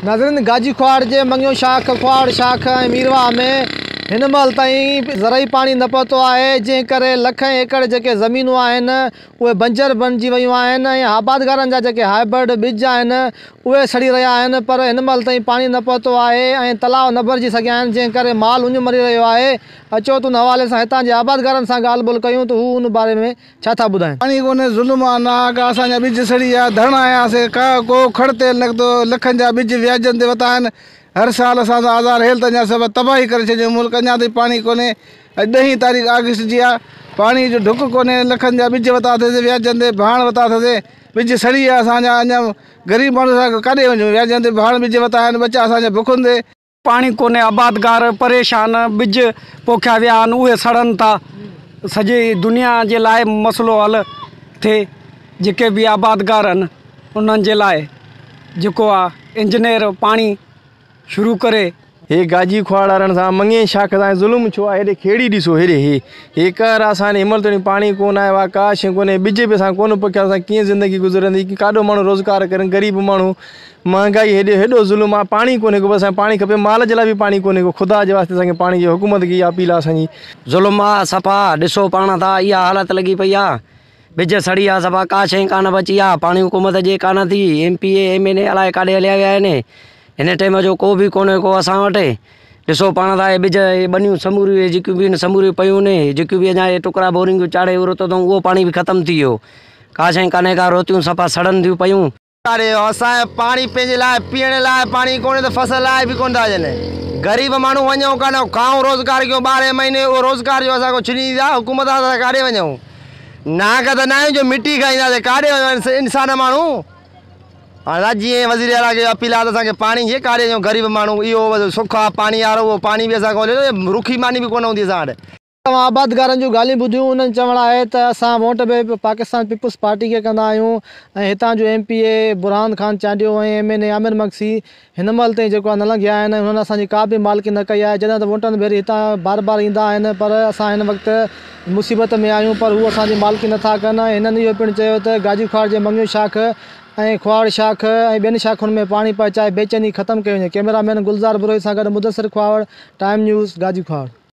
ناظرين گاجي کهاڙ جي مڱيو شاخ، کهاڙ شاخ ۽ ميرواهه ۾ هن مهل تائين زرعي پاڻي نه پهتو آهي جنهن ڪري لکين ايڪڙ جيڪي زمينون آهن اهي بنجر بڻجي ويون آهن ۽ آبادگارن جا جيڪي هائبرڊ ٻج آهن اهي سڙي رهيا آهن پر هن مهل تائين پاڻي نه پهتو آهي ۽ تلاء نه ڀرجي سگهيا آهن جنهن ڪري مال اڃ مري رهيو آهي اچو ته ان حوالي سان هتان جي آبادگارن سان ڳالهه ٻولهه ڪيون ته هو ان باري ۾ ڇا ٿا ٻڌائين؟ پاڻي ڪونهي ظلم آ ناحق آ اسان جا ٻج سڙي ويا ڌڻ آياسي ڪا ڪو کڙ تيل نڪتو لکن جا ٻج وياجن تي وتا آهن هر سال اسان سان آزار هيل ته اڃا سڀ تباهي ڪري ڇڏيو ملڪ اڃا تائين پاڻي ڪونهي اڄ ڏهين تاريخ آگسٽ جي آ پاڻي جو ڍڪ ڪونهي لکن جا ٻج وتا اٿسي وياجن تي ڀاڻ وتا اٿسي ٻج سڙي ويا اسان جا اڃا غريب ماڻهو اسان ڪاڏي وڃون وياجن تي ڀاڻ ٻج وتا آهن ٻچا اسان جا بکن تي. پاڻي ڪونهي آبادگار پريشان ٻج پوکيا ويا آهن اهي سڙن ٿا سڄي دنيا جي لاء مسئلو حل ٿئي جيڪي به آبادگار آهن انهن جي لاء جيڪو آ انجنيئر پاڻي شروع ڪري. هي گاجي کواڙ وارن سان مڱي شاخ سان ظلم ڇو آهي هيڏي کيڙي ڏسو هيڏي هي هي قهر آ اسان ڏي هن مهل تائين پاڻي ڪونه آيو آ ڪا شي ڪونهي ٻج به اسان ڪونه پوکيا اسان ڪيئن زندگي گذرندي ڪاڏو ماڻهو روزگار ڪرن غريب ماڻهو مهانگائي هيڏي هيڏو ظلم آ پاڻي ڪونهي ڪو بس اسان کي پاڻي کپي مال جي لاء به پاڻي ڪونهي ڪو خدا جي واسطي اسان کي پاڻي جي حڪومت کي اها اپيل آ اسان جي. ظلم آ صفا ڏسو پاڻ ٿا اها حالت لڳي پئي آ ٻج سڙي ويا صفا ڪا شئي ڪانه بچي آ پاڻي حڪومت جي ڪانه ٿي M P A M N A الائي ڪاڏي هليا ويا آهن هن ٽيم جو ڪو به ڪونهي ڪو اسان وٽ ڏسو پاڻ ٿا اهي ٻج اهي ٻنيون سموريون اهي جيڪيون به آهن سموريون پيون آهن جيڪيون به اڃا اهي ٽڪرا بورنگون چاڙهي اهو اٿئون اهو پاڻي به ختم ٿي ويو ڪا شئي ڪانهي ڪا روتيون صفا سڙن ٿيون پيون. ڪري اسان کي پاڻي پنهنجي لاء پيئڻ لاء پاڻي ڪونهي ته فصل لاء به ڪونه ٿا اچن غريب ماڻهو وڃون ڪاڏي کائون روزگار ڪيون ٻارهين مهيني اهو روزگار جو اسان کان ڇني ڏيندا حڪومت اسان ڪاڏي وڃون نانگ ته ناهيون جو مٽي کائينداسين ڪاڏي وڃون انسان ماڻهو هاڻي جيئن وزير اعليٰ کي اپيل آهي ته اسان کي پاڻي ڏي ڪاڏي وڃون غريب ماڻهو اهو سک آهي پاڻي وارو اهو پاڻي به اسان کان رکي ماني به ڪونه هوندي اسان وٽ. توهان آبادگارن جون ڳالهيون ٻڌيون انهن چوڻ آهي ته اسان ووٽ به پاڪستان پيپلز پارٽي کي ڪندا آهيون ۽ هتان جو M P A Burhan Khan Chandio ۽ M N A Amir Magsi هن مهل تائين جيڪو آهي نه لنگهيا آهن ۽ انهن اسان جي ڪا به مالڪي نه ڪئي آهي جڏهن ته ووٽن ڀيري هتان بار بار ايندا آهن پر اسان هن وقت مصيبت ۾ آهيون پر هو اسان جي مالڪي نه ٿا ڪن ۽ هنن اهو پڻ چيو ته گاجي کهاڙ جي مڱيو شاخ ۽ کهاڙ شاخ ۽ ٻين شاخن ۾ پاڻي پهچائي بيچيني ختم ڪئي وڃي ڪئميرا مين گلزار بروهي سان گڏ مدثر کهاوڙ ٽائيم نيوز گاجي کهاڙ.